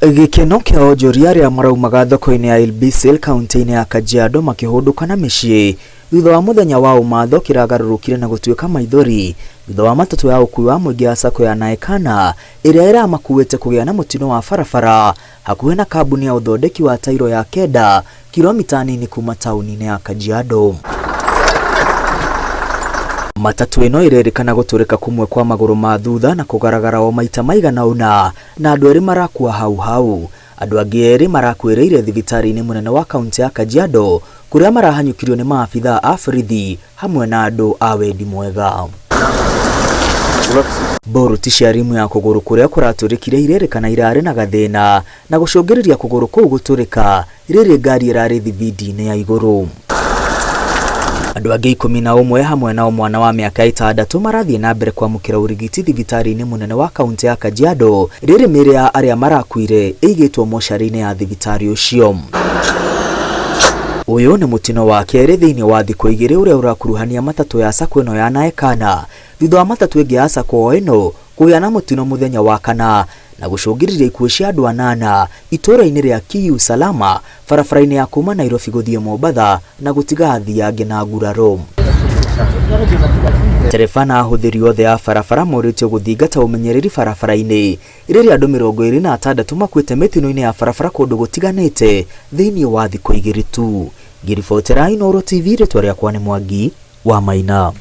Gĩkeno kĩa onjoria arĩa maraumaga thoko-inĩ ya Ilbisil kaunti-inĩ ya Kajiado makĩhũndũka na mĩciĩ thutha wa mũthenya wa ũmatho kĩragarũrũkire na gũtuĩka maithori thutha wa matatũ ya ũkuui wa mũingĩ ya sacco ya Naekana ĩrĩa ĩramakuĩte kũgĩa na mũtino wa barabara hakuhĩ na kambuni ya ũthondeki wa tairo ya Kenda kilomita nini kuma taũni-inĩ ya Kajiado. Matatũ ĩno ĩrerĩkana gũtũrĩka kũmwe kwa magũrũ ma thutha na kũgaragara o maita maigana ũna na andũ erĩ marakua hau hau. Andũ angĩ erĩ marakuĩrĩire thibitarĩ-inĩ mũnene wa kaunti ya Kajiado kũrĩa marahanyũkirio nĩ maabithaa a borithi hamwe na andũ a wendi mwega. Boruti cia rimu ya kũgũrũ kũrĩa kũratũrĩkire irerĩkana irarĩ na gathĩna na gũcũngĩrĩria kũgũrũ kũu gũtũrĩka rĩrĩ ngari ĩrarĩ thibindi-inĩ ya igũrũ. Andũ angĩ 11 hamwe nao mwana wa mĩaka 6 marathiĩ na mbere kwamũkĩra ũrigiti thibitarĩ-inĩ mũnene wa kaunti ya Kajiado rĩrĩ mĩĩrĩ ya arĩa marakuire ĩigĩtwo mocarĩ-inĩ ya thibitarĩ ũcio. Ũyũ nĩ mũtino wa kerĩ thĩinĩ wa thikũ 2 ũrĩa ũrakuruhania matatũ ya sacco ĩno ya Naekana thutha wa matatũ ĩngĩ ya sacco o ĩno kũgĩa na mũtino mũthenya wa kana na gũcũngĩrĩria ikuũ cia andũ 8 itũũra-inĩ rĩa Kiu Salama barabara-inĩ ya kuma Nairobi gũthiĩ Mombatha na gũtiga athii angĩ na nguraro. Ndereba na ahũthĩri othe a barabara morĩtio gũthingata ũmenyereri barabara-inĩ rĩrĩa andũ 26 makuĩte mĩtino-inĩ ya barabara kũndũ gũtiganĩte thĩinĩ wa thikũ 2 tu. Ngĩribotera Inooro TV, rĩtwa rĩakwa nĩ Mwangi wa Maina.